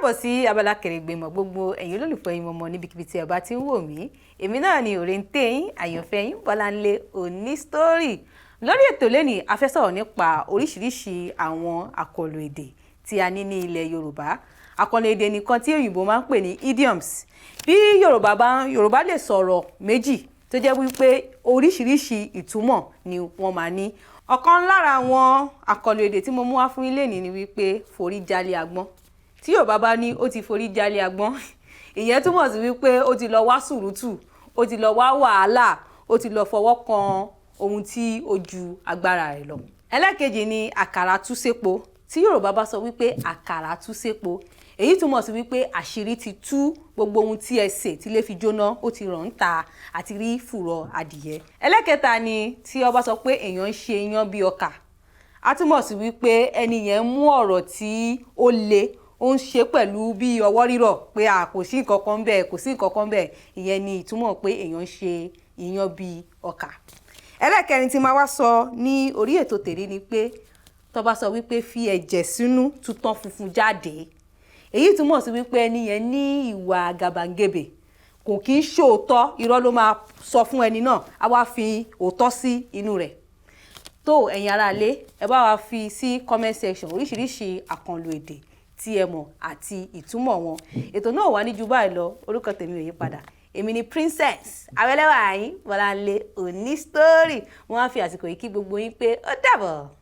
Káàbọ̀ sí abala kèrègbèmọ̀. Gbogbo ẹ̀yin olólùfẹ́ yín mọ̀mọ́ níbikíbi tí ẹ bá ti ń wò mí, èmi náà ni òrèǹtẹ̀ yín, àyànfẹ́ yín, Bọ́láńlé Onísítórì. Lórí ètò lẹ́nìí, a fẹ́ sọ̀rọ̀ nípa oríṣiríṣi àwọn àkọlò èdè tí a ní ní ilẹ̀ Yorùbá. Àkọlò èdè nìkan tí òyìnbó máa ń pè ní idioms. Bí Yorùbá bá Yorùbá lè sọ̀rọ̀ méjì tó jẹ́ wípé oríṣiríṣi ìtumọ̀ ni wọ́n máa ní. Ọ̀kan lára àwọn àkọlò èdè tí mo mú wá fún yín lénìí ni wípé "forí jálé agbọ́n". Tí Yorùbá bá ní ó ti forí jálé agbọ́n, ìyẹn túmọ̀ sí wípé ó ti lọ wá sùrùtù, ó ti lọ wá wàhálà, ó ti lọ fọwọ́ kan ohun tí ó ju agbára rẹ̀ lọ. Ẹlẹ́kejì ni "àkàrà tú sépo". Tí Yorùbá bá sọ wípé àkàrà tú sépo, èyí túmọ̀ sí wípé àṣírí ti tú, gbogbo ohun tí ẹ sè tí lè fi jóná, ó ti ràn ń ta àti rí fùrọ̀ adìyẹ. Ẹlẹ́kẹta ni tí ó bá sọ pé èèyàn ń ṣe iyán bí ọkà, á túmọ̀ sí wípé ẹni yẹn mú ọ̀rọ̀ tí ó le, ó ń ṣe pẹ̀lú bí ọwọ́ rírọ̀, pé a kò sí nǹkan kan bẹ́ẹ̀, kò sí nǹkan kan bẹ́ẹ̀. Ìyẹn ni ìtumọ̀ pé èèyàn ń ṣe iyán bí ọkà. Ẹlẹ́kẹrin tí máa wá sọ ní orí ètò tèmi ni pé tó bá sọ wípé "fi ẹ̀jẹ̀ sínú tutọ́ funfun jáde", èyí túmọ̀ sí wípé ẹni yẹn ní ìwà àgàbàgebè, kò kí ń ṣòótọ́, irọ́ ló máa sọ fún ẹni náà, á wá fi òótọ́ sí inú rẹ̀. Tó ẹ̀yin aráalé, ẹ bá wa fi sí comment section oríṣiríṣi àkànlò èdè tí ẹ mọ̀ àti ìtumọ̀ wọn. Ètò náà wà ní ju báyìí lọ. Orúkọ tèmi ò yí padà, èmi ni Princess Awẹ́lẹ́wà yín, Bọ́láńlé Onísítórì. Wọ́n á fi àsìkò yìí kí gbogbo yín pé ó dàbọ̀.